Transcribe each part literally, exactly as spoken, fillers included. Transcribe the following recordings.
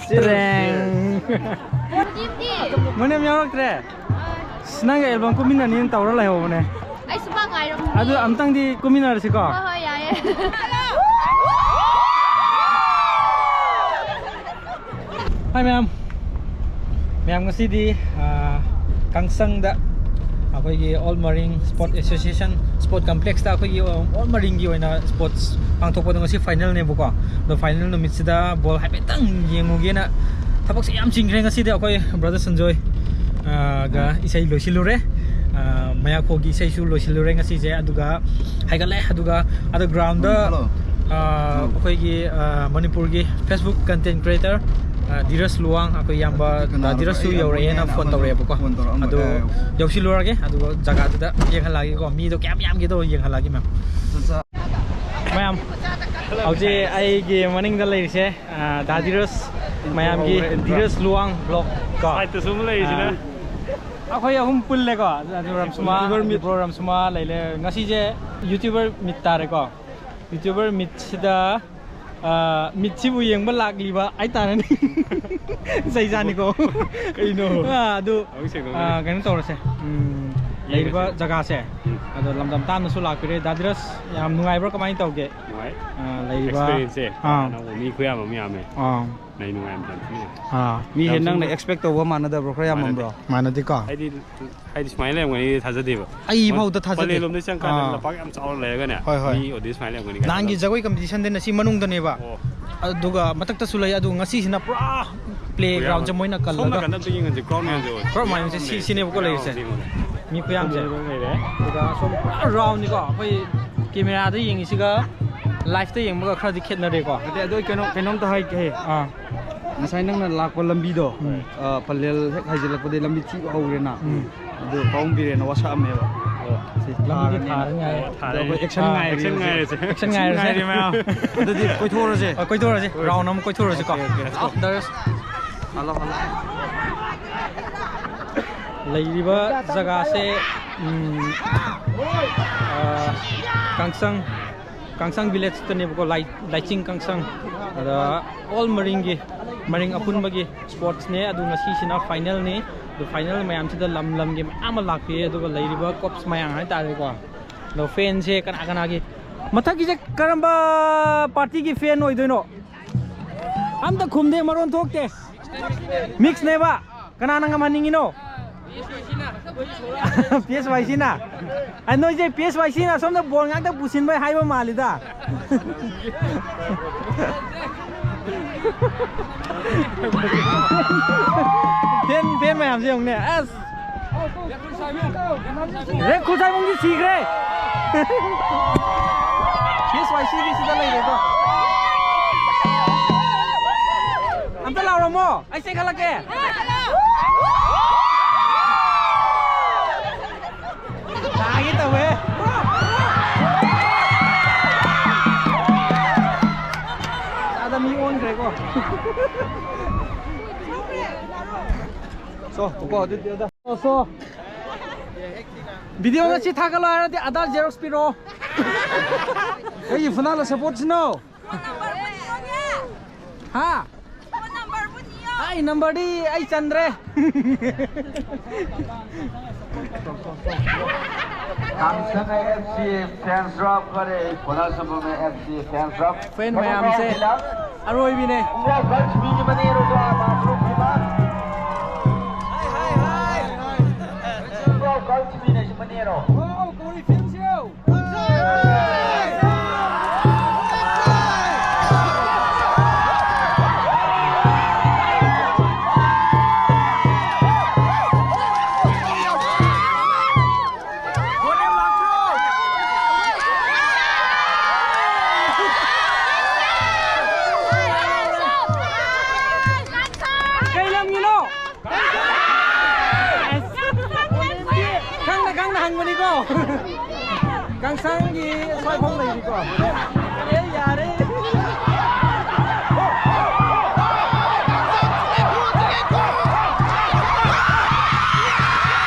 ꯇ꯭ꯔꯦꯡ꯫ ꯃꯣꯏꯅ ꯌꯥꯎꯔꯛꯇ꯭ꯔꯦ꯫ ꯑꯁ, ꯅꯪꯒ ꯑꯦꯜꯕꯝ ꯀꯨꯝꯃꯤꯟꯅꯅꯤꯅ ꯇꯧꯔ ꯂꯩꯍꯧꯕꯅꯦ꯫ ꯑꯩꯁꯨ ꯃꯥ ꯉꯥꯏꯔꯝꯃꯤꯅꯦ꯫ ꯑꯗꯨ ꯑꯝꯇꯪꯗꯤ ꯀꯨꯝꯃꯤꯟꯅꯔꯁꯤꯀꯣ꯫ ꯍꯣꯏ, ꯍꯣꯏ, ꯌꯥꯏꯌꯦ꯫ ꯍꯥꯏ ꯃꯌꯥꯝ꯫ ꯃꯌꯥꯝ, ꯉꯁꯤꯗꯤ, ꯑꯥ, ꯀꯥꯡꯁꯪꯗ ꯑꯩꯈꯣꯏꯒꯤ ꯑꯣꯜ ꯃꯔꯤꯡ ꯁ꯭ꯄꯣꯔꯠ ꯑꯦꯁꯣꯁꯤꯌꯦꯁꯟ ꯁ꯭ꯄꯣꯔꯠ ꯀꯝꯄ꯭ꯂꯦꯛꯁꯇ ꯑꯩꯈꯣꯏꯒꯤ ꯑꯣꯜ ꯃꯔꯤꯡꯒꯤ ꯑꯣꯏꯅ ꯁ꯭ꯄꯣꯔꯠꯁ ꯄꯥꯡꯊꯣꯛꯄꯗꯣ ꯉꯁꯤ ꯐꯥꯏꯅꯦꯜꯅꯦꯕꯀꯣ꯫ ꯑꯗꯣ ꯐꯥꯏꯅꯦꯜ ꯅꯨꯃꯤꯠꯁꯤꯗ ꯕꯣꯜ ꯍꯥꯏꯐꯦꯠꯇꯪ ꯌꯦꯡꯉꯨꯒꯦꯅ ꯊꯕꯛꯁꯦ ꯌꯥꯝ ꯆꯤꯟꯈ꯭ꯔꯦ ꯉꯁꯤꯗꯤ꯫ ꯑꯩꯈꯣꯏ ꯕ꯭ꯔꯗꯔ ꯁꯟꯖꯣꯏ, ꯑꯥ, ꯒ ꯏꯁꯩ ꯂꯣꯏꯁꯤꯜꯂꯨꯔꯦ꯫ ꯑꯥ, ꯃꯌꯥꯈꯣꯒꯤ ꯏꯁꯩꯁꯨ ꯂꯣꯏꯁꯤꯜꯂꯨꯔꯦ ꯉꯁꯤꯁꯦ꯫ ꯑꯗꯨꯒ ꯍꯥꯏꯒꯠꯂꯦ꯫ ꯑꯗꯨꯒ ꯑꯗ ꯒ꯭ꯔꯥꯎꯟꯗ, ꯍꯜꯂꯣ꯫ ꯑꯥ, ꯑꯩꯈꯣꯏꯒꯤ, ꯑꯥ, ꯃꯅꯤꯄꯨꯔꯒꯤ Facebook content creator, ꯑꯥ, ꯙꯤꯔꯖ ꯂꯨꯋꯥꯡ, ꯑꯩꯈꯣꯏ ꯏꯌꯥꯝꯕ, ꯑꯗꯨꯗꯤ ꯀꯅꯥꯅꯣ? ꯙꯤꯔꯖꯁꯨ ꯑꯩ ꯌꯥꯝ ꯌꯧꯔꯛꯑꯦꯅ ꯀꯨꯏꯅ ꯐꯣꯟ ꯑꯃꯗꯣ ꯇꯧꯔꯛꯑꯦꯕꯀꯣ꯫ ꯐꯣꯟ ꯇꯧꯔꯛꯑꯝꯕ ꯑꯗꯣ ꯌꯧꯁꯤꯜꯂꯨꯔꯒꯦ, ꯑꯗꯨꯒ ꯖꯒꯥꯗꯨꯗ ꯌꯦꯡꯍꯜꯂꯛꯑꯒꯦꯀꯣ꯫ ꯃꯤꯗꯣ ꯀꯌꯥꯝ ꯌꯥꯝꯒꯦꯗꯣ ꯌꯦꯡꯍꯜꯂꯛꯑꯒꯦ, ꯃꯌꯥꯝ꯫ ꯃꯌꯥꯝ, ꯍꯧꯖꯤꯛ ꯑꯩꯒꯤ ꯃꯅꯤꯡꯗ ꯂꯩꯔꯤꯁꯦ, ꯑꯥ, ꯗꯥ ꯙꯤꯔꯖ, ꯃꯌꯥꯝꯒꯤ ꯙꯤꯔꯖ ꯂꯨꯋꯥꯡ ꯕ꯭ꯂꯣꯛ ꯀꯣ꯫ ꯁꯥꯏꯠꯇꯁꯨ ꯑꯃ ꯂꯩꯔꯤꯁꯤꯅ꯫ ꯑꯥ, ꯑꯩꯈꯣꯏ ꯑꯍꯨꯝ ꯄꯨꯜꯂꯦꯀꯣ꯫ ꯑꯗꯨ ꯔꯝꯁꯨꯃꯥ, ꯕ꯭ꯔꯣ ꯔꯝꯁꯨꯃꯥ ꯂꯩꯔꯦ꯫ ꯉꯁꯤꯁꯦ YouTuber meet ꯇꯥꯔꯦꯀꯣ꯫ YouTuber meetꯁꯤꯗ, ꯑꯥ, meetꯁꯤꯕꯨ ꯌꯦꯡꯕ ꯂꯥꯛꯂꯤꯕ ꯍꯥꯏꯇꯥꯔꯦꯅꯦ꯫ ꯆꯩ ꯆꯥꯅꯤꯀꯣ꯫ ꯀꯩꯅꯣ? ꯑꯥ, ꯑꯗꯨ, ꯑꯃꯨꯛ ꯁꯦꯡꯗꯣꯛꯅꯔꯦ꯫ ꯑꯥ, ꯀꯩꯅꯣ ꯇꯧꯔꯁꯦ꯫ ꯎꯝ, ꯂꯩꯔꯤꯕ ꯌꯦꯡꯉꯁꯦ꯫ ꯖꯒꯥꯁꯦ꯫ ꯎꯝ꯫ ꯑꯗꯣ ꯂꯝꯗꯝ ꯇꯥꯝꯅꯁꯨ ꯂꯥꯛꯄꯤꯔꯦ꯫ ꯗꯥ ꯙꯤꯔꯖ, ꯌꯥꯝ ꯅꯨꯡꯉꯥꯏꯕ꯭ꯔꯥ? ꯀꯃꯥꯏꯅ ꯇꯧꯒꯦ? ꯅꯨꯡꯉꯥꯏ꯫ ꯑꯥ, ꯂꯩꯔꯤꯕ, experienceꯁꯦ ꯑꯥ꯫ ꯑꯅꯧꯕ ꯃꯤ ꯈꯨꯌꯥꯝ ꯑꯃ ꯌꯥꯝꯃꯦ꯫ ꯑꯥ꯫ ꯂꯩ ꯅꯨꯡꯉꯥꯏ, ꯌꯥꯝ ꯊꯤ ꯅꯨꯡꯉꯥꯏ꯫ ꯑꯥ꯫ ꯃꯤꯁꯦ ꯌꯥꯝ ꯅꯪꯅ ꯊꯤ expect ꯇꯧꯕ ꯃꯥꯟꯅꯗꯕ꯭ꯔꯣ? ꯈꯔ ꯌꯥꯝꯃꯝꯕ꯭ꯔꯣ? ꯃꯥꯟꯅꯗꯦꯀꯣ? ꯍꯥꯏꯗꯤ, ꯍꯥꯏꯗꯤ ꯁꯨꯃꯥꯏꯅ ꯂꯩꯔꯝꯒꯅꯤ ꯊꯥꯖꯗꯦꯕ꯫ ꯑꯩ ꯐꯥꯎꯗ ꯊꯥꯖꯗꯦ꯫ ꯄꯂꯦꯜ ꯂꯣꯝꯗꯩ ꯆꯪꯀꯥꯟꯗ ꯑꯥ꯫ ꯂꯝꯄꯥꯛ ꯌꯥꯝ ꯆꯥꯎꯅ ꯂꯩꯔꯒꯅꯦ, ꯍꯣꯏ, ꯍꯣꯏ꯫ ꯃꯤ audience ꯁꯨꯃꯥꯏꯅ ꯂꯩꯔꯝꯒꯅꯤ ꯀꯥꯏꯅ ꯅꯍꯥꯟꯒꯤ ꯈꯜꯂꯝꯗꯦ꯫ ꯖꯒꯣꯏ competitionꯗꯨꯅ ꯁꯤ ꯃꯅꯨꯡꯗꯅꯦꯕ꯫ ꯑꯣ꯫ ꯑꯗꯨꯒ ꯃꯊꯛꯇꯁꯨ ꯂꯩ, ꯑꯗꯨ ꯉꯁꯤꯁꯤꯅ ꯄꯨꯔꯥ ꯄ꯭ꯂꯦ ꯄꯨꯔꯥ ꯒ꯭ꯔꯥꯎꯟꯁꯦ ꯃꯣꯏꯅ ꯁꯣꯝ ꯀꯜꯂꯒ꯫ ꯅꯥꯀꯟꯗ ꯑꯝꯇ ꯌꯦꯡꯍꯟꯁꯦ, ꯒ꯭ꯔꯥꯎꯟ ꯃꯌꯥꯝꯁꯦ ꯑꯣꯏ꯫ ꯒ꯭ꯔꯥꯎꯟ ꯃꯌꯥꯝꯁꯦ ꯁꯤ, ꯁꯤꯅꯦꯕꯀꯣ ꯂꯩꯔꯤꯁꯦ꯫ ꯃꯤ ꯈꯨꯌꯥꯝꯁꯦ꯫ ꯂꯩꯔꯦ꯫ ꯑꯗꯨꯒ ꯁꯣꯝ ꯄꯨꯔꯥ ꯔꯥꯎꯟꯅꯤꯀꯣ꯫ ꯑꯩꯈꯣꯏ ꯀꯦꯃꯦꯔꯥꯗ ꯌꯦꯡꯉꯤꯁꯤꯒ ꯂꯥꯏꯐꯇ ꯌꯦꯡꯕꯒ ꯈꯔꯗꯤ ꯈꯦꯠꯅꯔꯦꯀꯣ꯫ ꯑꯗꯩ ꯑꯗꯣ ꯑꯩ ꯀꯩꯅꯣ, ꯀꯩꯅꯣꯝꯇ ꯍꯥꯏꯒꯦ꯫ ꯑꯥ꯫ ꯉꯁꯥꯏ ꯅꯪꯅ ꯂꯥꯛꯄ ꯂꯝꯕꯤꯗꯣ, ꯎꯝ꯫ ꯑ, ꯄꯂꯦꯜ ꯍꯦꯛ ꯍꯥꯏꯖꯤꯜꯂꯛꯄꯗꯩ ꯂꯝꯕꯤ ꯊꯤꯕ ꯍꯧꯔꯦꯅ꯫ ꯎꯝ꯫ ꯑꯗꯨ ꯄꯥꯕꯨꯡ ꯕꯤꯔꯦꯟꯅ ꯋꯥꯁꯛꯑꯝꯃꯦꯕ꯫ ꯑꯣ꯫ ꯁꯤ ꯂꯝꯕꯤꯗꯤ ꯊꯥꯔꯅꯤ꯫ ꯊꯥꯔꯅꯤ ꯍꯥꯏ꯫ ꯑꯣ, ꯑꯗꯣ ꯊꯥꯔꯅꯤ꯫ ꯑꯩꯈꯣꯏ action ꯑꯥ, ꯉꯥꯏꯔꯤ action ꯍꯧꯖꯤꯛ꯫ ꯉꯥꯏꯔꯁꯦ꯫ Action ꯉꯥꯏꯔꯁꯦ꯫ ꯉꯥꯏꯔꯤ ꯃꯌꯥꯝ꯫ ꯑꯗꯨꯗꯤ ꯀꯣꯏꯊꯣꯛꯎꯔꯁꯦ꯫ ꯍꯣꯏ, ꯀꯣꯏꯊꯣꯔꯁꯦ꯫ Round ꯑꯃ ꯀꯣꯏꯊꯣꯔꯁꯤꯀꯣ꯫ Okay, okay, let's go. ꯂꯥꯛꯑꯣ, ꯗꯔꯁ꯫ Hello, hello. ꯂꯩꯔꯤꯕ ꯖꯒꯥꯁꯦ, ꯎꯝ, ꯑꯥ, ꯀꯥꯡꯁꯪ ꯀꯥꯡꯁꯪ ꯚꯤꯂꯦꯖꯇꯅꯦꯕꯀꯣ, ꯂꯥꯏ-, ꯂꯥꯏꯆꯤꯡ ꯀꯥꯡꯁꯪ꯫ ꯑꯗ ꯑꯣꯜ ꯃꯔꯤꯡꯒꯤ, ꯃꯔꯤꯡ ꯑꯄꯨꯟꯕꯒꯤ ꯁ꯭ꯄꯣꯔꯠꯁꯅꯦ꯫ ꯑꯗꯨ ꯉꯁꯤꯁꯤꯅ ꯐꯥꯏꯅꯦꯜꯅꯤ꯫ ꯑꯗꯨ ꯐꯥꯏꯅꯦꯜ ꯃꯌꯥꯝꯁꯤꯗ ꯂꯝ ꯂꯝꯒꯤ ꯃꯌꯥꯝ ꯑꯃ ꯂꯥꯛꯄꯤ꯫ ꯑꯗꯨꯒ ꯂꯩꯔꯤꯕ ꯀꯣꯞꯁ ꯃꯌꯥꯝ ꯍꯥꯏꯇꯥꯔꯦꯀꯣ꯫ ꯑꯗꯣ ꯐꯦꯟꯁꯦ ꯀꯅꯥ ꯀꯅꯥꯒꯤ, ꯃꯊꯛꯀꯤꯁꯦ ꯀꯔꯝꯕ ꯄꯥꯔꯇꯤꯒꯤ ꯐꯦꯟ ꯑꯣꯏꯗꯣꯏꯅꯣ? ꯑꯝꯇ ꯈꯨꯝꯗꯦ, ꯃꯔꯣꯟ ꯊꯣꯛꯇꯦ꯫ ꯃꯤꯛꯁꯅꯦꯕ꯫ ꯀꯅꯥꯅ ꯉꯝꯍꯟꯅꯤꯡꯉꯤꯅꯣ? ꯄꯤ ꯑꯦꯁ ꯋꯥꯏ ꯁꯤꯅ꯫ ꯑ, ꯅꯣꯏꯁꯦ ꯄꯤ ꯑꯦꯁ ꯋꯥꯏ ꯁꯤꯅ ꯑꯁꯣꯝꯗ ꯕꯣꯜ ꯉꯥꯛꯇ ꯄꯨꯁꯤꯟꯕꯩ ꯍꯥꯏꯕ ꯃꯥꯜꯂꯤꯗ꯫ ꯐꯦꯟ, ꯐꯦꯟ ꯃꯌꯥꯝꯁꯦ ꯌꯦꯡꯉꯨꯅꯦ꯫ ꯑꯁ꯫ ꯔꯦ ꯈꯨꯁꯥꯏꯕꯨꯡꯗꯤ ꯁꯤꯈ꯭ꯔꯦ꯫ ꯄꯤ ꯑꯦꯁ ꯋꯥꯏ ꯁꯤꯒꯤ ꯁꯤꯗ ꯂꯩꯔꯦꯀꯣ꯫ ꯑꯝꯇ ꯂꯥꯎꯔꯝꯃꯣ꯫ ꯑꯩ ꯆꯦꯟꯈꯠꯂꯛꯀꯦ꯫ ꯇꯥꯒꯦ ꯇꯧꯋꯦ꯫ ꯑꯥꯗ ꯃꯤ ꯑꯣꯟꯈ꯭ꯔꯦꯀꯣ꯫ ꯁꯣ, ꯀꯣ, ꯑꯗꯨꯗꯤ ꯑꯗ꯫ ꯁꯣ, ꯁꯣ꯫ ꯚꯤꯗꯤꯑꯣ ꯉꯁꯤ ꯊꯥꯒꯠꯂꯣ ꯍꯥꯏꯔꯗꯤ ꯑꯙꯥꯔ ꯖꯦꯔꯣꯛꯁ ꯄꯤꯔꯛꯑꯣ꯫ ꯑꯩꯒꯤ ꯐꯨꯅꯥꯜ ꯁꯞꯄꯣꯔꯠꯁꯤꯅꯣ꯫ ꯐꯣꯟ ꯅꯝꯕꯔꯕꯨ ꯅꯤꯌꯣꯅꯦ꯫ ꯍꯥ? ꯐꯣꯟ ꯅꯝꯕꯔꯕꯨ ꯅꯤꯌꯣ꯫ ꯑꯩ ꯅꯝꯕꯔꯗꯤ ꯑꯩ ꯆꯟꯗ꯭ꯔꯦ꯫ ꯀꯥꯡꯁꯪ ꯑꯦꯐ ꯁꯤ ꯐꯦꯟꯁ ꯗ꯭ꯔꯣꯞ ꯈꯔꯦ, ꯈꯣꯂꯥꯁꯝꯕꯝ F C fans drop. Fan ꯃꯌꯥꯝꯁꯦ ꯑꯔꯣꯏꯕꯤꯅꯦ꯫ ꯈꯣꯡꯒ꯭ꯔꯥꯎ ꯀꯜꯆ ꯃꯤꯒꯤ ꯃꯅꯦꯔꯣ ꯗꯣ ꯑꯥ ꯕꯥꯊꯔꯨꯝ ꯐꯤꯃꯥ꯫ ꯈꯣꯡꯒ꯭ꯔꯥꯎ ꯀꯜꯆ ꯃꯤꯅ ꯁꯤ ꯃꯅꯦꯔꯣ꯫ ꯀꯩ ꯂꯝꯒꯤꯅꯣ? ꯈꯪꯅ ꯈꯪꯅ ꯍꯪꯕꯅꯤꯀꯣ꯫ ꯀꯥꯡꯁꯪꯒꯤ ꯁ꯭ꯋꯥꯏꯐꯥꯎ ꯂꯩꯔꯤꯀꯣ꯫ ꯑꯦ, ꯌꯥꯔꯦ꯫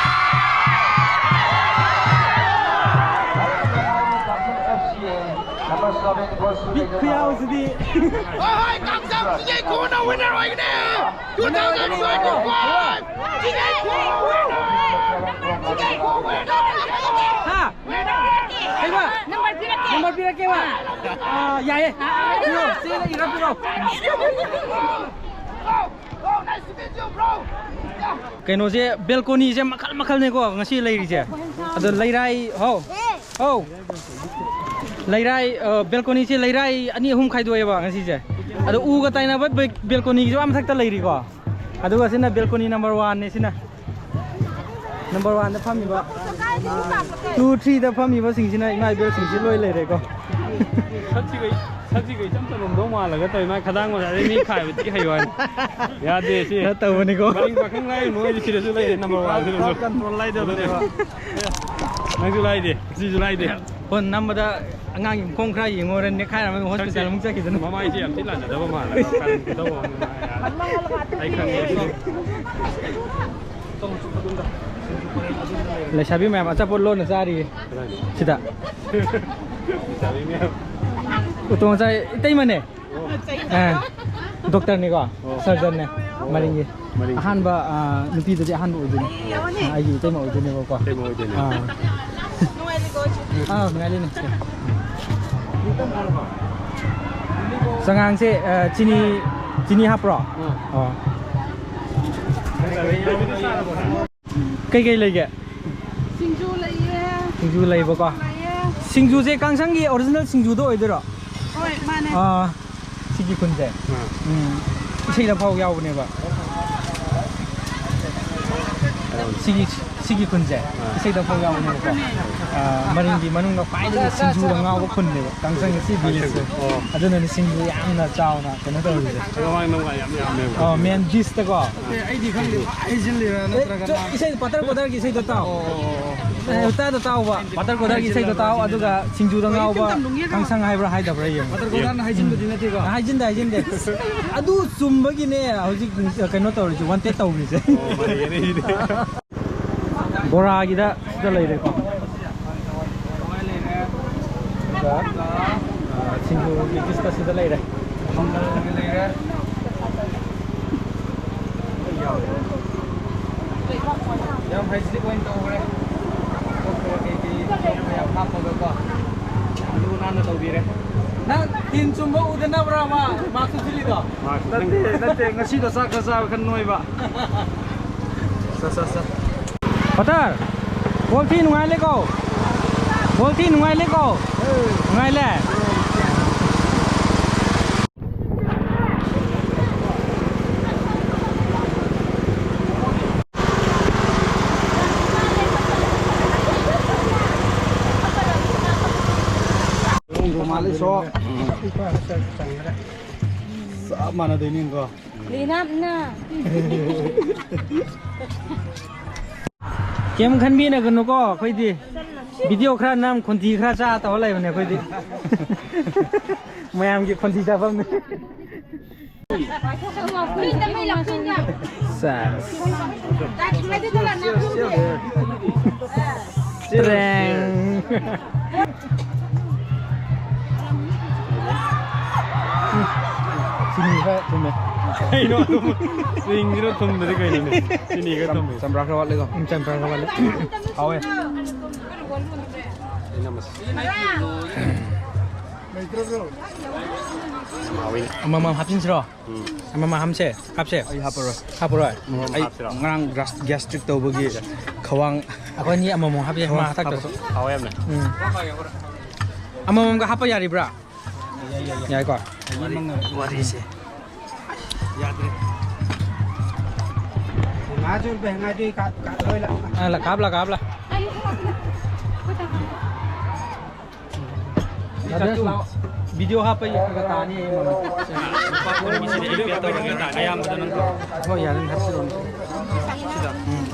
ꯍꯣꯏ, ꯍꯣꯏ, ꯀꯥꯡꯖꯝ ꯆꯤꯡꯖꯩ ꯈꯨꯟꯅ winner ꯑꯣꯏꯒꯅꯤ! Two thousand twenty-five! ꯆꯤꯡꯖꯩ ꯈꯨꯟ winner! ꯆꯤꯡꯖꯩ ꯈꯨꯟ winner! ꯍꯥ? Winner! ꯀꯩꯕ? Number ꯄꯤꯔꯛꯀꯦ꯫ Number ꯄꯤꯔꯛꯀꯦꯕ? ꯑꯥ, ꯌꯥꯏꯌꯦ꯫ ꯄꯤꯔꯣ, ꯆꯦꯗ ꯏꯔ ꯄꯤꯔꯣ꯫ Bro, bro, nice to meet you, bro! ꯀꯩꯅꯣꯁꯦ, balconyꯁꯦ ꯃꯈꯜ ꯃꯈꯜꯅꯦꯀꯣ ꯉꯁꯤ ꯂꯩꯔꯤꯁꯦ꯫ ꯑꯗꯣ ꯂꯩꯔꯥꯏ, ꯍꯥꯎ, ꯍꯥꯎ꯫ ꯂꯩꯔꯥꯏ, ꯑ, balconyꯁꯦ ꯂꯩꯔꯥꯏ ꯑꯅꯤ ꯑꯍꯨꯝ ꯈꯥꯏꯗꯣꯛꯑꯦꯕ ꯉꯁꯤꯁꯦ꯫ ꯑꯗꯣ ꯎꯒ ꯇꯥꯏꯅꯕ ꯕꯦ-, balconyꯒꯤꯁꯨ ꯑꯥ ꯃꯊꯛꯇ ꯂꯩꯔꯤꯀꯣ꯫ ꯑꯗꯨꯒ ꯁꯤꯅ balcony number oneꯅꯦ ꯁꯤꯅ꯫ Number oneꯗ ꯐꯝꯃꯤꯕ꯫ Two, threeꯗ ꯐꯝꯃꯤꯕꯁꯤꯡꯁꯤꯅ ꯏꯃꯥ ꯏꯕꯦꯜꯁꯤꯡꯁꯤ ꯂꯣꯏ ꯂꯩꯔꯦꯀꯣ꯫ ꯁꯛꯁꯤꯒ, ꯁꯛꯁꯤꯒ ꯏꯆꯝ ꯆꯝꯃꯝꯗꯧ ꯃꯥꯜꯂꯒ ꯇꯧꯔꯤ꯫ ꯃꯥꯏ ꯈꯗꯥꯡ ꯃꯆꯥꯁꯦ ꯃꯤ ꯈꯥꯏꯕ ꯊꯤ ꯍꯩꯕ ꯋꯥꯅꯤ꯫ ꯌꯥꯗꯦ ꯁꯤ꯫ ꯈꯔ ꯇꯧꯕꯅꯤꯀꯣ꯫ ꯃꯔꯤꯡ ꯄꯥꯈꯪ ꯂꯥꯏꯔꯤ ꯅꯣꯏꯗꯤ ꯁꯤꯗꯁꯨ ꯂꯩꯔꯦ, number oneꯁꯤꯗꯁꯨ꯫ Crowd control ꯂꯥꯏꯗꯕꯅꯦꯕ꯫ ꯅꯪꯁꯨ ꯂꯥꯏꯗꯦ, ꯁꯤꯁꯨ ꯂꯥꯏꯗꯦ꯫ ꯐꯣꯟ ꯅꯝꯕꯗ ꯑꯉꯥꯡꯒꯤ ꯃꯈꯣꯡ ꯈꯔ ꯌꯦꯡꯉꯨꯔꯦ, ꯅꯦꯛꯈꯥꯏꯔꯝꯃꯒ hospital ꯑꯃꯨꯛ ꯆꯠꯈꯤꯗꯅ꯫ ꯃꯃꯥꯏꯁꯦ ꯌꯥꯝ ꯊꯤ ꯂꯥꯟꯖꯗꯕ ꯃꯥꯜꯂꯦ꯫ ꯀꯔꯟ ꯈꯨꯇꯧ ꯑꯃ꯫ ꯑꯩ ꯈꯪꯉꯦ ꯁꯤꯗꯤ꯫ ꯂꯩꯁꯥꯕꯤ ꯃꯌꯥꯝ ꯑꯆꯥꯄꯣꯠ ꯂꯣꯟꯅ ꯆꯥꯔꯤꯌꯦ꯫ ꯀꯗꯥꯏꯗ? ꯁꯤꯗ꯫ ꯂꯩꯁꯥꯕꯤ ꯃꯌꯥꯝ꯫ ꯑꯣꯇꯣ ꯃꯆꯥ ꯏꯇꯩꯃꯅꯦ꯫ ꯑꯣ꯫ ꯑꯥ, doctorꯅꯤꯀꯣ? ꯑꯣ꯫ Surgeonꯅꯦ꯫ ꯑꯣ꯫ ꯃꯔꯤꯡꯒꯤ꯫ ꯃꯔꯤꯡꯒꯤ꯫ ꯑꯍꯥꯟꯕ, ꯑꯥ, ꯅꯨꯄꯤꯗꯗꯤ ꯑꯍꯥꯟꯕ ꯑꯣꯏꯗꯣꯏꯅꯦ꯫ ꯑꯥ, ꯑꯩꯒꯤ ꯏꯇꯩꯃ ꯑꯣꯏꯗꯣꯏꯅꯦꯕꯀꯣ꯫ ꯏꯇꯩꯃ ꯑꯣꯏꯗꯣꯏꯅꯦ꯫ ꯑꯥ꯫ ꯑꯥ, ꯅꯨꯡꯉꯥꯏꯔꯤꯅꯦ꯫ ꯆꯉꯥꯡꯁꯦ, ꯑꯥ, ꯆꯤꯅꯤ, ꯆꯤꯅꯤ ꯍꯥꯞꯄ꯭ꯔꯣ? ꯑꯥ꯫ ꯑꯣ꯫ ꯀꯩꯀꯩ ꯂꯩꯒꯦ? ꯁꯤꯡꯖꯨ ꯂꯩꯌꯦ꯫ ꯁꯤꯡꯖꯨ ꯂꯩꯕꯀꯣ? ꯂꯩꯌꯦ꯫ ꯁꯤꯡꯖꯨꯁꯦ ꯀꯥꯡꯁꯪꯒꯤ original ꯁꯤꯡꯖꯨꯗꯣ ꯑꯣꯏꯗꯣꯏꯔꯣ? ꯍꯣꯏ, ꯃꯥꯅꯦ꯫ ꯑꯥ, ꯁꯤꯒꯤ ꯈꯨꯟꯁꯦ꯫ ꯑꯥ꯫ ꯎꯝ, ꯏꯁꯩꯗ ꯐꯥꯎ ꯌꯥꯎꯕꯅꯦꯕ꯫ ꯁꯤꯒꯤ, ꯁꯤꯒꯤ ꯈꯨꯟꯁꯦ ꯑꯥ꯫ ꯏꯁꯩꯗ ꯐꯥꯎ ꯌꯥꯎꯕꯅꯦꯕꯀꯣ꯫ ꯑꯥ, ꯃꯔꯤꯡꯒꯤ ꯃꯅꯨꯡꯗ ꯈ꯭ꯋꯥꯏꯗꯒꯤ ꯁꯤꯡꯖꯨꯗ ꯉꯥꯎꯕ ꯈꯨꯟꯅꯦꯕ ꯀꯥꯡꯁꯪꯒꯤ ꯁꯤ villageꯁꯦ꯫ ꯑꯣ꯫ ꯑꯗꯨꯅꯅꯦ ꯁꯤꯡꯖꯨ ꯌꯥꯝꯅ ꯆꯥꯎꯅ ꯀꯩꯅꯣ ꯇꯧꯔꯤꯁꯦ꯫ ꯃꯃꯥꯡ ꯅꯪ ꯌꯥꯝ ꯌꯥꯝꯃꯦꯕ꯫ ꯑꯣ, main dishꯇꯀꯣ꯫ ꯑꯦ, ꯑꯩꯗꯤ ꯈꯪꯗꯦ꯫ ꯍꯥꯏꯖꯤꯜꯂꯤꯔ ꯑꯦ, ꯅꯠꯇ꯭ꯔꯒꯅ? ꯆꯣ, ꯏꯁꯩ ꯄꯇꯔ ꯄꯇꯔꯒꯤ ꯏꯁꯩꯗꯣ ꯇꯥꯎ꯫ ꯑꯣ, ꯑꯣ, ꯑꯣ, ꯑꯣ꯫ ꯑꯦ, ꯇꯥꯗ ꯇꯥꯎꯕ꯫ ꯄꯇꯔ ꯄꯇꯔꯒꯤ ꯏꯁꯩꯗꯣ ꯇꯥꯎ, ꯑꯗꯨꯒ ꯁꯤꯡꯖꯨꯗ ꯉꯥꯎꯕ ꯀꯥꯡꯁꯪ ꯍꯥꯏꯕ꯭ꯔꯥ ꯍꯥꯏꯗꯕ꯭ꯔꯥ ꯌꯦꯡꯉꯣ꯫ ꯄꯇꯔ ꯄꯇꯔꯅ ꯍꯥꯏꯖꯤꯟꯕꯗꯤ ꯅꯠꯇꯦꯀꯣ? ꯍꯥꯏꯖꯤꯟꯗꯦ, ꯍꯥꯏꯖꯤꯟꯗꯦ꯫ ꯑꯗꯨ ꯆꯨꯝꯕꯒꯤꯅꯦ ꯍꯧꯖꯤꯛ ꯀꯩꯅꯣ ꯇꯧꯔꯤꯁꯦ, wanted ꯇꯧꯔꯤꯁꯦ꯫ ꯑꯣ, ꯃꯥꯅꯦ, ꯌꯥꯅꯤ, ꯁꯤꯗꯤ꯫ ꯕꯣꯔꯥꯒꯤꯗ ꯁꯤꯗ ꯂꯩꯔꯦꯀꯣ꯫ ꯑꯗꯨꯒ, ꯑ, ꯁꯤꯡꯖꯨꯒꯤ dish ꯁꯤꯗ ꯂꯩꯔꯦ꯫ ꯂꯩꯔꯦ꯫ ꯌꯥꯝ ꯍꯥꯏꯖꯤꯅꯤꯛ ꯑꯣꯏꯅ ꯇꯧꯈ꯭ꯔꯦ꯫ ꯑꯇꯣꯞꯄ ꯀꯩꯀꯩ ꯃꯌꯥꯝ ꯍꯥꯞꯄꯒꯀꯣ, ꯌꯥꯝ ꯂꯨ ꯅꯥꯟꯅ ꯇꯧꯕꯤꯔꯦ꯫ ꯅꯪ ꯇꯤꯟ ꯆꯨꯝꯕ ꯎꯗꯅꯕ꯭ꯔꯥ ꯃꯥ ꯃꯥꯛꯁ ꯎꯞꯁꯤꯜꯂꯤꯗꯣ? ꯅꯠꯇꯦ, ꯅꯠꯇꯦ, ꯉꯁꯤꯗꯣ ꯆꯥꯛ ꯈꯔ ꯆꯥꯕ ꯈꯔ ꯅꯣꯏꯕ꯫ ꯆꯠ, ꯆꯠ, ꯆꯠ꯫ ꯄꯇꯔ, ꯕꯣꯜ ꯊꯤ ꯅꯨꯡꯉꯥꯏꯂꯦꯀꯣ? ꯕꯣꯜ ꯊꯤ ꯅꯨꯡꯉꯥꯏꯂꯦꯀꯣ? ꯅꯨꯡꯉꯥꯏꯂꯦ? ꯆꯞ ꯃꯥꯟꯅꯗꯣꯏꯅꯤꯀꯣ꯫ ꯂꯤꯅꯥꯞꯅ꯫ ꯀꯩꯝ ꯈꯟꯕꯤꯅꯒꯅꯨꯀꯣ, ꯑꯩꯈꯣꯏꯗꯤ ꯚꯤꯗꯤꯑꯣ ꯈꯔ ꯅꯝ, ꯈꯣꯟꯊꯤ ꯈꯔ ꯆꯥ ꯇꯧꯔ ꯂꯩꯕꯅꯦ ꯑꯩꯈꯣꯏꯗꯤ꯫ ꯃꯌꯥꯝꯒꯤ ꯈꯣꯟꯊꯤ ꯆꯥꯐꯝꯅꯤ꯫ ꯁꯦꯁ꯫ ꯇ꯭ꯔꯦꯡ꯫ ꯆꯤꯅꯤ ꯈꯔ ꯊꯨꯝꯃꯦ꯫ ꯀꯩꯅꯣ ꯑꯗꯨꯝ ꯆꯤꯡꯁꯤꯅ ꯊꯨꯝꯗꯗꯤ ꯀꯩꯅꯣꯅꯦ? ꯆꯤꯅꯤ ꯈꯔ ꯊꯨꯝꯃꯦ꯫ ꯆꯝꯄ꯭ꯔꯥ ꯈꯔ ꯋꯥꯠꯂꯤꯀꯣ? ꯎꯝ, ꯆꯝꯄ꯭ꯔꯥ ꯈꯔ ꯋꯥꯠꯂꯤ꯫ ꯍꯥꯎꯋꯦ꯫ ꯑꯃꯃꯝ ꯍꯥꯞꯆꯤꯟꯁꯤꯔꯣ? ꯎꯝ꯫ ꯑꯃꯃꯝ ꯍꯥꯞꯁꯦ? ꯍꯥꯞꯁꯦ? ꯑꯩ ꯍꯥꯞꯄꯔꯣꯏ꯫ ꯍꯥꯞꯄꯔꯣꯏ? ꯎꯝ, ꯑꯃꯃꯝ ꯑꯩ ꯍꯥꯞꯁꯤꯔꯣ? ꯉꯔꯥꯡ ꯒ꯭ꯔꯥꯁ-, ꯒ꯭ꯌꯥꯁꯇ꯭ꯔꯤꯛ ꯇꯧꯕꯒꯤ ꯈꯋꯥꯡ ꯑꯩꯈꯣꯏꯅꯤ ꯑꯃꯃꯝ ꯍꯥꯞꯁꯦ, ꯃꯥ ꯍꯥꯞꯄꯁꯨ ꯍꯥꯞꯇ꯭ꯔꯁꯨ꯫ ꯍꯥꯎꯋꯦ ꯌꯥꯝꯅ꯫ ꯎꯝ꯫ ꯑꯃꯃꯝꯒ ꯍꯥꯞꯄ ꯌꯥꯔꯤꯕ꯭ꯔꯥ? ꯌꯥꯏꯀꯣ? ꯋꯥꯔꯤꯁꯦ꯫ ꯌꯥꯗ꯭ꯔꯦ꯫ ꯉꯥꯁꯨ ꯉꯥꯗꯤ ꯀꯥ-, ꯀꯥ-, ꯂꯣꯏ ꯂꯥꯛ-, ꯑ, ꯂꯥꯛ-, ꯀꯥꯞꯂ, ꯀꯥꯞꯂ꯫ ꯚꯤꯗꯤꯑꯣ ꯍꯥꯞꯄ ꯌꯦꯡꯉꯒ ꯇꯥꯅꯤ ꯑꯩ ꯃꯃꯜ꯫ ꯂꯨꯄꯥ ꯀꯨꯟꯒꯤꯁꯤꯗꯤ ꯑꯩ ꯄꯦ ꯇꯧꯔꯒꯦ꯫ ꯑꯌꯥꯝꯕꯗ ꯅꯪ ꯇꯧꯔꯣ꯫ ꯍꯣꯏ, ꯌꯥꯔꯦ, ꯍꯥꯞꯆꯤꯜꯂꯣ꯫ ꯁꯤꯗ꯫ ꯎꯝ꯫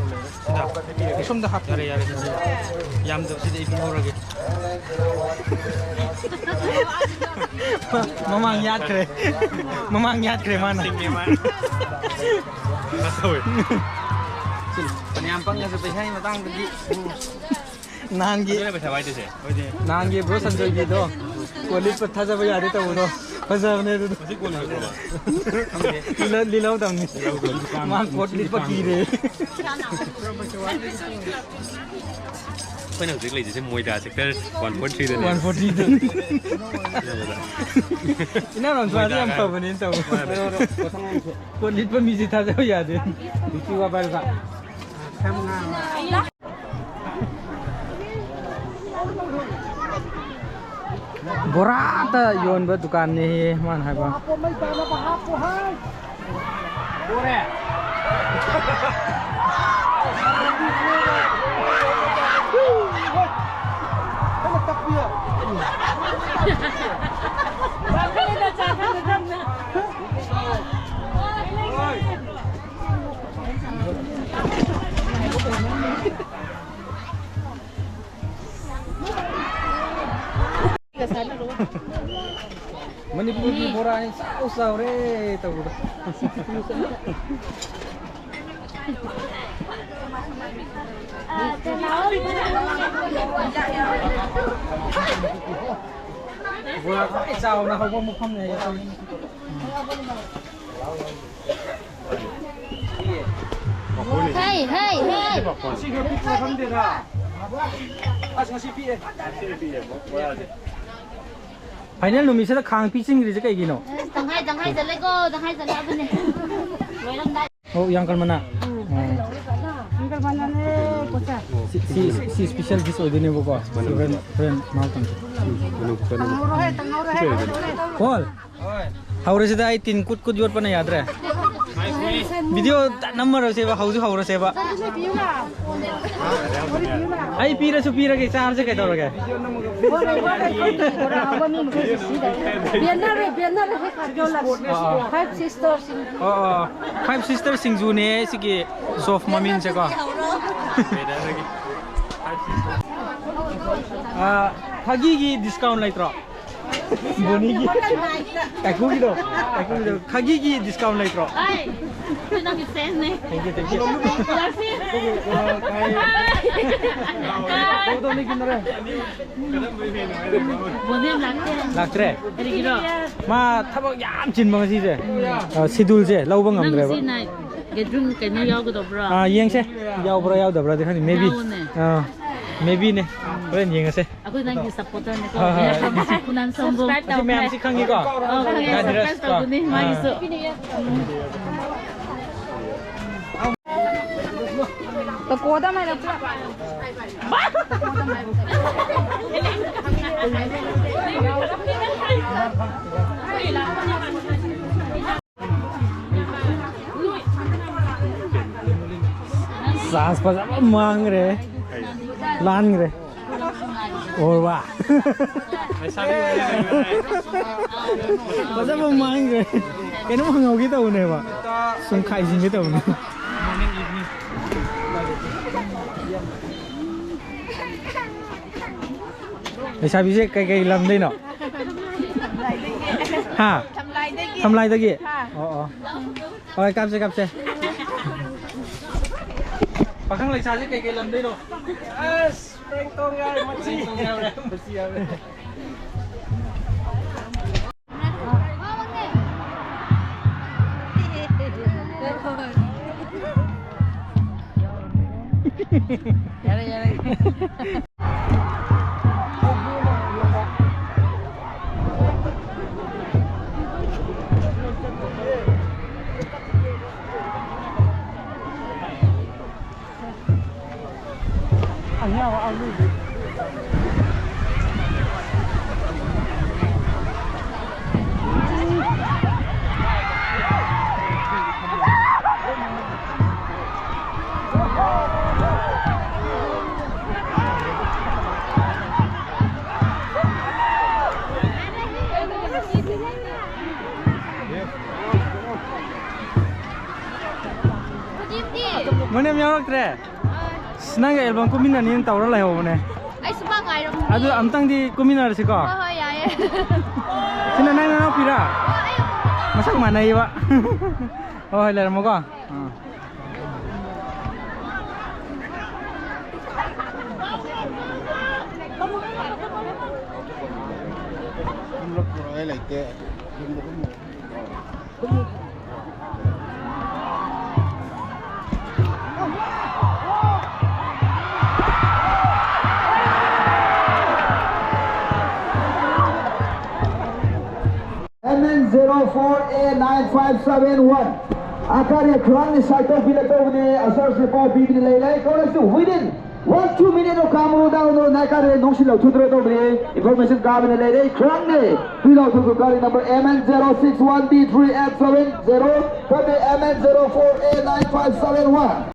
ꯁꯤꯗ꯫ ꯁꯣꯝꯗ ꯍꯥꯞꯄꯤꯔꯣ꯫ ꯌꯥꯔꯦ, ꯌꯥꯔꯦ, ꯁꯤꯗ꯫ ꯌꯥꯝꯗꯕꯁꯤꯗꯤ ꯑꯩ ꯄꯤꯍꯧꯔꯒꯦ꯫ ꯃꯃꯥꯡ ꯌꯥꯠꯈ꯭ꯔꯦ꯫ ꯃꯃꯥꯡ ꯌꯥꯠꯈ꯭ꯔꯦ ꯃꯥꯅ꯫ ꯁꯤꯡꯉꯦ ꯃꯥ꯫ ꯀꯩꯅꯣ ꯇꯧꯋꯦ꯫ ꯐꯅꯌꯥꯝ ꯄꯪꯉꯁꯨ ꯄꯩꯁꯥꯒꯤ ꯃꯇꯥꯡꯗꯗꯤ꯫ ꯅꯍꯥꯟꯒꯤ, ꯑꯗꯨꯅ ꯄꯩꯁꯥ ꯋꯥꯏꯗꯣꯏꯁꯦ꯫ ꯅꯍꯥꯟꯒꯤ ꯕ꯭ꯔꯣ ꯁꯟꯖꯣꯏꯒꯤꯗꯣ, ꯀꯣꯜ ꯂꯤꯛꯄ ꯊꯥꯖꯕ ꯌꯥꯗꯦ ꯇꯧꯕꯗꯣ꯫ ꯐꯖꯕꯅꯦ ꯑꯗꯨꯗꯣ꯫ ꯍꯧꯖꯤꯛ ꯀꯣꯟ ꯂꯣꯏꯈ꯭ꯔꯕ? ꯂꯤꯂꯧ-, ꯂꯤꯂꯧꯗꯝꯅꯤ꯫ ꯂꯤꯂꯧꯗꯝꯅꯤ꯫ ꯃꯥ ꯀꯣꯠ ꯂꯤꯠꯄ ꯀꯤꯔꯦ꯫ ꯑꯩꯈꯣꯏꯅ ꯍꯧꯖꯤꯛ ꯂꯩꯔꯤꯁꯦ ꯃꯣꯏꯗꯥ sector one forty-three ꯗꯅꯦ꯫ One forty-three ꯗꯅꯤ꯫ ꯏꯅꯥꯎ ꯂꯝꯁꯥꯗꯤ ꯌꯥꯝ ꯐꯕꯅꯦꯅ ꯇꯧꯕ꯫ ꯃꯥꯅꯦ꯫ ꯀꯣꯠ ꯂꯤꯠꯄ ꯃꯤꯁꯦ ꯊꯥꯖꯕ ꯌꯥꯗꯦ꯫ ꯕꯣꯔꯥꯇ ꯌꯣꯟꯕ ꯗꯨꯀꯥꯟꯅꯦ ꯃꯥꯅ ꯍꯥꯏꯕ꯫ ꯃꯅꯤꯄꯨꯔꯒꯤ ꯕꯣꯔꯥꯅꯤ ꯆꯥꯎ ꯆꯥꯎꯔꯦ ꯇꯧꯕꯗꯣ꯫ ꯕꯣꯔꯥ ꯈ꯭ꯋꯥꯏ ꯆꯥꯎꯅ ꯍꯧꯕ ꯃꯐꯝꯅꯦ꯫ ꯍꯩ, ꯍꯩ, ꯍꯩ꯫ ꯉꯁꯤ ꯈꯔ ꯄꯤꯛꯄ꯭ꯔꯥ ꯈꯪꯗꯦꯗ꯫ ꯑꯁ, ꯉꯁꯤ ꯄꯤꯛꯑꯦ꯫ ꯐꯥꯏꯅꯦꯜ ꯅꯨꯃꯤꯠꯁꯤꯗ ꯈꯥꯡ ꯄꯤ ꯆꯤꯡꯈ꯭ꯔꯤꯁꯦ ꯀꯩꯒꯤꯅꯣ? ꯑꯁ, ꯇꯪꯈꯥꯏ, ꯇꯪꯈꯥꯏ ꯆꯠꯂꯦꯀꯣ, ꯇꯪꯈꯥꯏ ꯆꯠꯂꯦ ꯍꯥꯏꯕꯅꯦ꯫ ꯂꯣꯏꯔꯝꯗꯥꯏ꯫ ꯑꯣ, ꯌꯥꯡꯀꯔ ꯃꯅꯥ꯫ ꯎꯝ꯫ ꯁꯤ, ꯁꯤ, ꯁꯤ special dish ꯑꯣꯏꯗꯣꯏꯅꯦꯕꯀꯣ꯫ ꯍꯣꯔꯦꯟ, ꯍꯣꯔꯦꯟ ꯃꯍꯥꯎ ꯇꯪꯁꯦ꯫ ꯀꯣꯜ꯫ ꯍꯧꯔꯁꯤꯗ ꯑꯩ ꯇꯤꯟ ꯀꯨꯠ ꯀꯨꯠ ꯌꯣꯠꯄꯅ ꯌꯥꯗ꯭ꯔꯦ꯫ ꯚꯤꯗꯤꯑꯣ ꯅꯝꯃꯔꯣꯏꯁꯦꯕ, ꯍꯧꯁꯨ ꯍꯧꯔꯁꯦꯕ꯫ ꯑꯩ ꯄꯤꯔꯁꯨ ꯄꯤꯔꯒꯦ, ꯆꯥꯔꯁꯦ ꯀꯩꯗꯧꯔꯒꯦ? Banner, banner ꯍꯦꯛ ꯊꯥꯖꯤꯜꯂꯣ꯫ ꯑꯥ, ꯑꯥ꯫ Five Sisters꯫ ꯑꯣ, ꯑꯣ꯫ Five Sisters ꯁꯤꯡꯖꯨꯅꯦ ꯁꯤꯒꯤ shop ꯃꯃꯤꯡꯁꯦꯀꯣ꯫ ꯑꯥ, ꯐꯥꯒꯤꯒꯤ discount ꯂꯩꯇ꯭ꯔꯣ? ꯕꯣꯅꯤꯒꯤ꯫ ꯀꯥꯏꯀꯨꯒꯤꯗꯣ꯫ ꯀꯥꯏꯀꯨꯒꯤꯗꯣ꯫ ꯈꯥꯒꯤꯒꯤ discount ꯂꯩꯇ꯭ꯔꯣ? ꯑꯩ, ꯑꯩꯈꯣꯏ ꯅꯪꯒꯤ fan ꯅꯦ꯫ Thank you, thank you꯫ ꯌꯥꯁꯤ꯫ ꯕꯣꯅꯤ ꯌꯥꯝ ꯂꯥꯛꯇꯦ꯫ ꯂꯥꯛꯇ꯭ꯔꯦ? ꯀꯔꯤꯒꯤꯔꯣ? ꯃꯥ ꯊꯕꯛ ꯌꯥꯝ ꯆꯤꯟꯕ ꯉꯁꯤꯁꯦ꯫ ꯑ, scheduleꯁꯦ ꯂꯧꯕ ꯅꯪ ꯉꯝꯗ꯭ꯔꯦꯕ꯫ ꯉꯁꯤ night gathering ꯀꯩꯅꯣ ꯌꯥꯎꯒꯗꯧꯕ꯭ꯔꯣ? ꯑ, ꯌꯦꯡꯁꯦ꯫ ꯌꯥꯎꯕ꯭ꯔꯥ ꯌꯥꯎꯗꯕ꯭ꯔꯥꯗꯤ ꯈꯪꯗꯦ꯫ Maybe꯫ ꯌꯥꯎꯋꯣꯅꯦ꯫ ꯑ, maybeꯅꯦ꯫ ꯍꯣꯔꯦꯟ ꯌꯦꯡꯉꯁꯦ꯫ ꯑꯩꯈꯣꯏ ꯅꯪꯒꯤ supporterꯅꯦꯀꯣ꯫ ꯍꯣꯏ, ꯍꯣꯏ꯫ Welcome to ꯈꯨꯅꯥꯟ ꯁꯣꯝꯕꯣꯡ꯫ ꯑꯁꯤ ꯃꯌꯥꯝꯁꯤ ꯈꯪꯉꯤꯀꯣ? ꯑꯣ, ꯈꯪꯉꯦ꯫ ꯌꯥꯗ꯭ꯔꯦ꯫ Surprise ꯇꯧꯒꯅꯤ ꯑꯥ꯫ ꯃꯥꯒꯤꯁꯨ꯫ ꯇꯀꯣꯗ ꯃꯥꯏꯅ ꯄꯨꯂꯞ꯫ Chance ꯐꯖꯕ ꯃꯥꯡꯈ꯭ꯔꯦ꯫ ꯂꯥꯟꯈ꯭ꯔꯦ꯫ ꯑꯣ ꯋꯥ꯫ ꯂꯩꯁꯥꯕꯤ ꯑꯣꯏꯔꯦ꯫ ꯐꯖꯕ ꯃꯥꯡꯈ꯭ꯔꯦ꯫ ꯀꯩꯅꯣꯝ ꯍꯪꯍꯧꯒꯦ ꯇꯧꯕꯅꯦꯕ꯫ ꯁꯨꯝ ꯈꯥꯏꯖꯤꯟꯒꯦ ꯇꯧꯕꯅꯦ꯫ ꯂꯩꯁꯥꯕꯤꯁꯦ ꯀꯩꯀꯩ ꯂꯝꯗꯩꯅꯣ? ꯍꯥ? ꯊꯝꯂꯥꯏꯗꯒꯤ꯫ ꯊꯝꯂꯥꯏꯗꯒꯤ? ꯍꯥ꯫ ꯑꯣ, ꯑꯣ꯫ ꯍꯣꯏ, ꯀꯥꯞꯁꯦ, ꯀꯥꯞꯁꯦ꯫ ꯄꯥꯈꯪ ꯂꯩꯁꯥꯁꯦ ꯀꯩꯀꯩ ꯂꯝꯗꯩꯅꯣ? ꯑꯁ, ꯄ꯭ꯔꯦꯡ ꯇꯣꯡ ꯌꯥꯎꯔꯦ, ꯃꯆꯤ꯫ ꯄ꯭ꯔꯦꯡ ꯇꯣꯡ ꯌꯥꯎꯔꯦ, ꯃꯆꯤ ꯌꯥꯎꯔꯦ꯫ ꯌꯥꯔꯦ, ꯌꯥꯔꯦ꯫ ꯃꯣꯏꯅ ꯌꯥꯎꯔꯛꯇ꯭ꯔꯦ꯫ ꯑꯁ, ꯅꯪꯒ album ꯀꯨꯝꯃꯤꯟꯅꯅꯤꯅ ꯇꯧꯔ ꯂꯩꯍꯧꯕꯅꯦ꯫ ꯑꯩꯁꯨ ꯃꯥ ꯉꯥꯏꯔꯝꯕꯅꯦ꯫ ꯑꯗꯨ ꯑꯝꯇꯪꯗꯤ ꯀꯨꯝꯃꯤꯟꯅꯔꯁꯤꯀꯣ꯫ ꯍꯣꯏ, ꯍꯣꯏ, ꯌꯥꯏꯌꯦ꯫ ꯁꯤꯅ ꯅꯪ ꯅꯅꯥꯎꯄꯤꯔꯥ? ꯃꯁꯛ ꯃꯥꯟꯅꯩꯕ꯫ ꯍꯣꯏ, ꯍꯣꯏ, ꯂꯩꯔꯝꯃꯣꯀꯣ꯫ ꯑꯥ꯫ M N zero four A nine five seven one. ꯑꯀꯥꯔꯤ ꯈꯨꯔꯥꯡꯅꯤ ꯁꯥꯏꯠꯇ ꯄꯤꯔꯛꯇꯧꯕꯅꯤ, ꯑꯁꯔꯁꯤ ꯄꯥꯎ ꯄꯤꯕꯗꯤ ꯂꯩꯔꯦ꯫ ꯀꯧꯔꯛꯁꯤ within one two minute of Kamuru down on Nakare, Noshi Laututra Dobre, information Gavin Lady, Krande, Pilo to Kari number M N zero six one D three F seven zero, Kari M N zero four A nine five seven one.